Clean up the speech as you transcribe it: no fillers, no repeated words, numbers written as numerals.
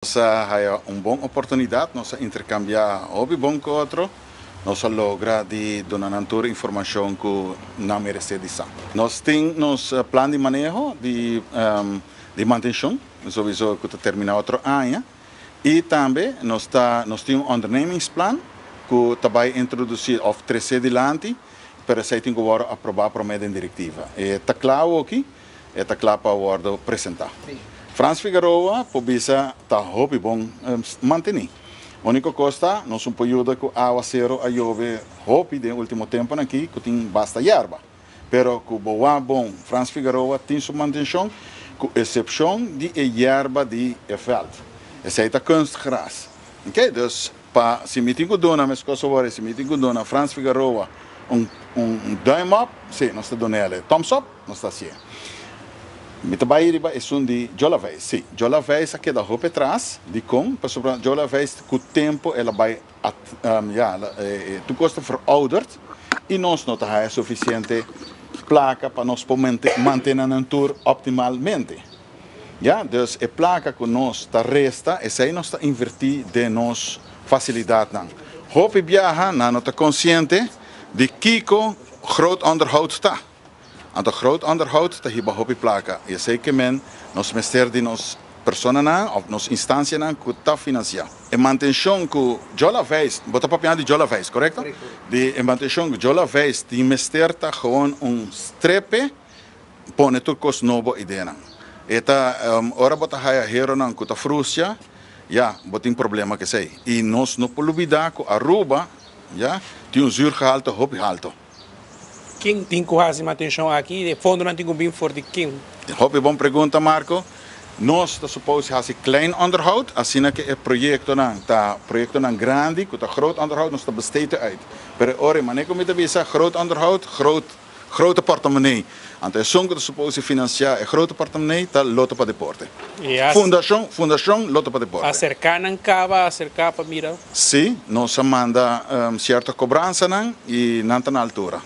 Nos a haya un bon oportunidad, nos a intercambia hopi bon cu otro, nos a logra di duna nan tur informacion cu nan merece di sa. Nos tin nos plan di maneho di di mantencion, sowiso cu ta termina otro aña, y tambe nos ta nos tin un ondernemingsplan cu ta bay introduci of trece dilanti, pero esey tin cu wordo aproba prome den directiva. E ta cla awoki. E ta kla pa wòrdu presentá. Frans Figaroa por bisa ta hopi bon mantení. Úniko kos ta nos un por yuda ku awaseru a yobe hopi den último tempunan aki ku tin basta yerba. Pero ku bo wak bon Frans Figaroa tin su mantenshon ku esepshon di e yerba di e vèlt. Esei ta kunstgras. Oke, dus pa si mi tin ku duna meskos awor si mi tin ku duna Frans Figaroa un un duim op, si nos ta dun'el e thumbs up. Nos ta hasié. Mi ta bai riba esun di Jola Veis. Sí, Jola Veis a keda hopi atras. Dikon? Pasobra Jola Veis ku tempu el a bai ya, tur kos ta verouderd i nos no ta haya sufisiente plaka pa nos por mantene nan tur optimalmente. Ya, dus e plaka ku nos ta resta, esei nos ta invertí den nos fasilidatnan. Hopi biaha nan no ta konsiente di kiko groot onderhoud ta. Anto groot onderhoud ta hiba hopi plaka i esei ke men nos mester di nos personanan of nos instancianan ku ta financia. E mantencion ku Jola Veis, bo ta papiando di Jola Veis, korekto? Di e mantencion ku Jola Veis tin mester ta gewoon un strepe pone tur kos nobo ideanan. E ta ora bo ta haya heronan ku ta frustia, ya, bo tin problema ku esei. I nos no por lubida ku Aruba, ya, tin un zuurgehalte hopi halto. Ken tin ku hasi mantenshon aki? E fondonan tin ku bin for di ken? Hopi bon pregunta, Marco. Nos ta supos hasi klein onderhoud, asina ke e proyektonan ta proyektonan grandi ku ta groot onderhoud, nos ta besteed uit. Pero e ora e manera ku mi ta bisa groot onderhoud, groot grote portemonnee. Anto esun ku ta supos di finansiá e grote portemonnee ta Lotto pa Deporte. Fundashon Fundashon Lotto pa Deporte. Aserká nan kaba aserká pa mira. Sí, nos a manda sierto kobransanan i nan ta na altura.